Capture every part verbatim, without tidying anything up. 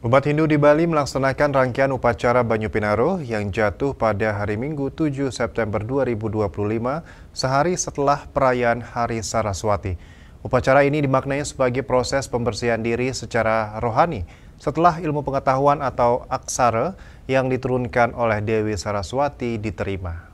Umat Hindu di Bali melaksanakan rangkaian upacara Banyu Pinaruh yang jatuh pada hari Minggu tujuh September dua ribu dua puluh lima, sehari setelah perayaan Hari Saraswati. Upacara ini dimaknai sebagai proses pembersihan diri secara rohani setelah ilmu pengetahuan atau aksara yang diturunkan oleh Dewi Saraswati diterima.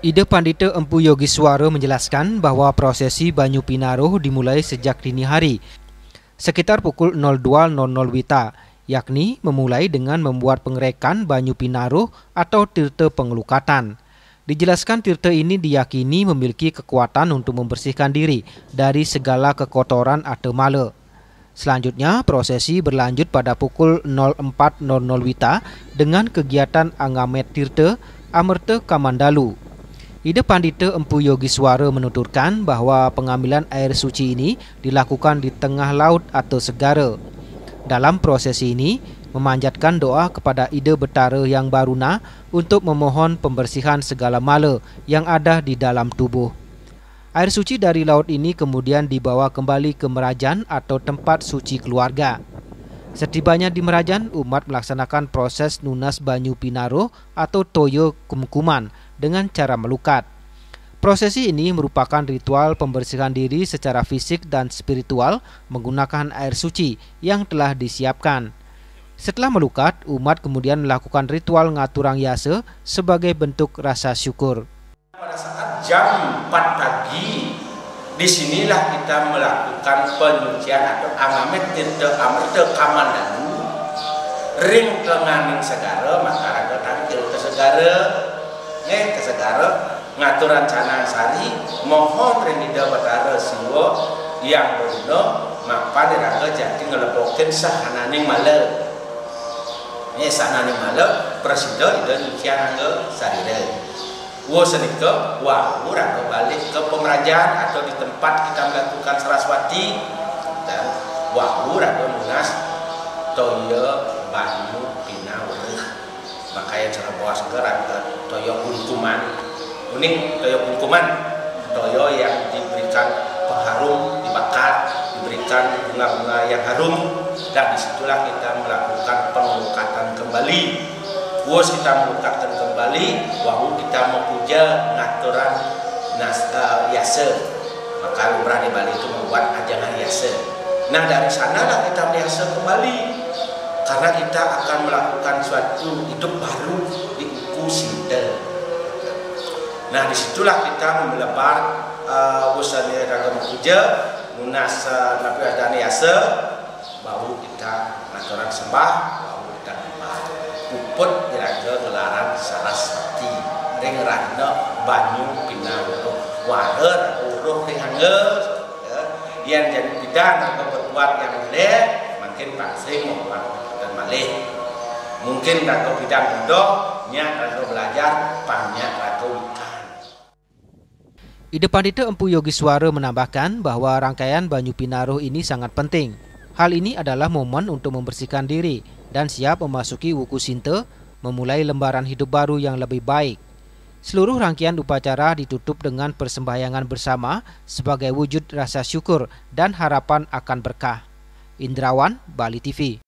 Ida Pandita Empu Yogiswara menjelaskan bahwa prosesi Banyu Pinaruh dimulai sejak dini hari, sekitar pukul nol dua nol nol WITA, yakni memulai dengan membuat pengerekan Banyu Pinaruh atau tirta pengelukatan. Dijelaskan tirta ini diyakini memiliki kekuatan untuk membersihkan diri dari segala kekotoran atau mala. Selanjutnya, prosesi berlanjut pada pukul nol empat nol nol WITA dengan kegiatan Angamet Tirta Amerta Kamandalu. Ida Pandita Empu Yogiswara menuturkan bahwa pengambilan air suci ini dilakukan di tengah laut atau segara. Dalam prosesi ini, memanjatkan doa kepada Ida Betara Yang Baruna untuk memohon pembersihan segala mala yang ada di dalam tubuh. Air suci dari laut ini kemudian dibawa kembali ke merajan atau tempat suci keluarga. Setibanya di merajan, umat melaksanakan proses nunas banyu pinaruh atau toya kumkuman dengan cara melukat. Prosesi ini merupakan ritual pembersihan diri secara fisik dan spiritual menggunakan air suci yang telah disiapkan. Setelah melukat, umat kemudian melakukan ritual ngaturang yasa sebagai bentuk rasa syukur. Pada saat jam empat pagi, disinilah kita melakukan penyucian atau Angamet Tirta Amerta Kamandalu ring tenganing segara, maka raga tangkil ka segara, nggih, ka segara, ngaturang canang sari, mohon ring Ida Betara Siwa Yang Baruna mapan iraga jagi nglebokin sahananing mala. Nggih, sahananing mala prasida Ida nyuciang angga sarira. Wus nika, wau raga balik ke pemerajan atau di tempat kita melakukan Saraswati, dan wau raga nunas toya banyu pinaruh. Makaya cara bawas raga toya kumkuman. Uning toya kumkuman, toya yang diberikan pengharum, dibakar, diberikan bunga-bunga yang harum, dan disitulah kita melakukan pengelukatan kembali. Wus kita melukatkan kembali, wau kita mapuja ngaturang nas, uh, yasa. Maka lumrah di Bali itu membuat ajangan yasa. Nah, dari sanalah kita meyasa kembali. Karena kita akan melakukan suatu hidup baru di Uku Sinta. Nah, disitulah kita melebar uh, usaha raga mapuja, nunas uh, napi adane yasa, bau kita ngaturang sembah, bau kita nyembah. Puput iraga gelaran Saraswati ring rahina banyu pinaruh. Wara uruh ring angga, ya. Yan jani pidan raga berbuat yang leleh, mangkin pang sing membuat dan malih. Mungkin raga pidan bodoh, nyak raga belajar, pang nyak raga wikan. Ida Pandita Empu Yogiswara menambahkan bahwa rangkaian banyu pinaruh ini sangat penting. Hal ini adalah momen untuk membersihkan diri dan siap memasuki Wuku Sinta, memulai lembaran hidup baru yang lebih baik. Seluruh rangkaian upacara ditutup dengan persembahyangan bersama sebagai wujud rasa syukur dan harapan akan berkah. Indrawan, Bali T V.